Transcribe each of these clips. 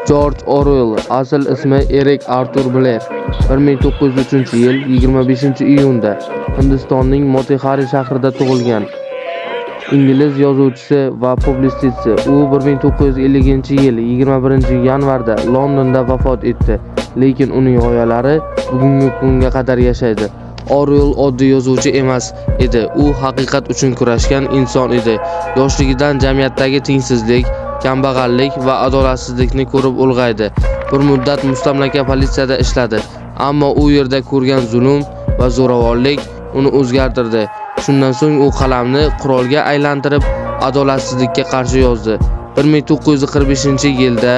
Jorj Oruell, asl ismi Erik Artur Bler, 1903-yil 25-iyunda Hindistonning Motihari shahrida tug'ilgan. Ingliz yozuvchisi va publitsisti. U 1950-yil 21-yanvarda Londonda vafot etdi, lekin uning g'oyalari bugungi kunga qadar yashaydi. Oruell oddiy yozuvchi emas edi. U haqiqat uchun kurashgan inson edi. Yoshligidan jamiyatdagi tengsizlik, kambag'allik va adolatsizlikni ko'rib ulg'aydi. Bir muddat mustamlaka politsiyada ishladi, ammo u yerda ko'rgan zulm va zo'ravonlik uni o'zgartirdi. Shundan so'ng u qalamni qurolga aylantirib, adolatsizlikka qarshi yozdi. 1945-yilda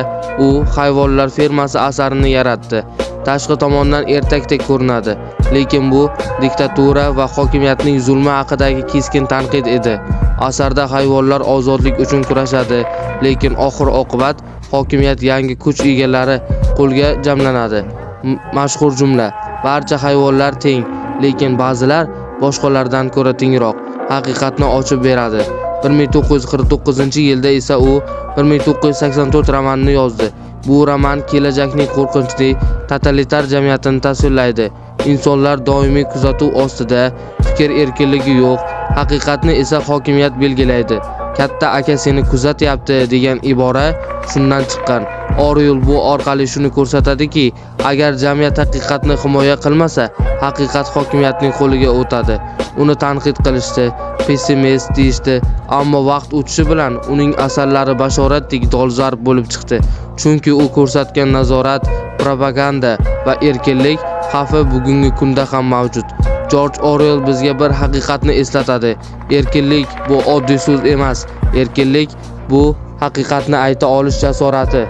u Hayvonlar fermasi asarini yaratdi. Tashqi tomondan ertakdek ko'rinadi, lekin bu diktatura va hokimiyatning zulmi haqidagi keskin tanqid edi. Asarda hayvonlar ozodlik uchun kurashadi, lekin oxir-oqibat hokimiyat yangi kuch egalari qo'lga jamlanadi. Mashhur jumla: "Barcha hayvonlar teng, lekin ba'zilar boshqalardan ko'ra tengroq" haqiqatni ochib beradi. 1949-yilda esa u 1984 romanini yozdi. Bu roman kelajakning qo'rqinchli totalitar jamiyatini tasvirlaydi. Insonlar doimiy kuzatuv ostida, fikr erkinligi yo'q, haqiqatni esa hokimiyat belgilaydi. "Katta aka seni kuzatyapti" degan ibora shundan chiqqan. Oruell bu orqali shuni ko'rsatadiki, agar jamiyat haqiqatni himoya qilmasa, haqiqat hokimiyatning qo'liga o'tadi. Uni tanqid qilishdi, pessimist deyishdi, ammo vaqt o'tishi bilan uning asarlari bashoratdek dolzarb bo'lib chiqdi. Chunki u ko'rsatgan nazorat, propaganda va erkinlik xavfi bugungi kunda ham mavjud. Jorj Oruell bizga bir haqiqatni eslatadi. Erkinlik bu oddiy so'z emas. Erkinlik bu haqiqatni ayta olish jasorati.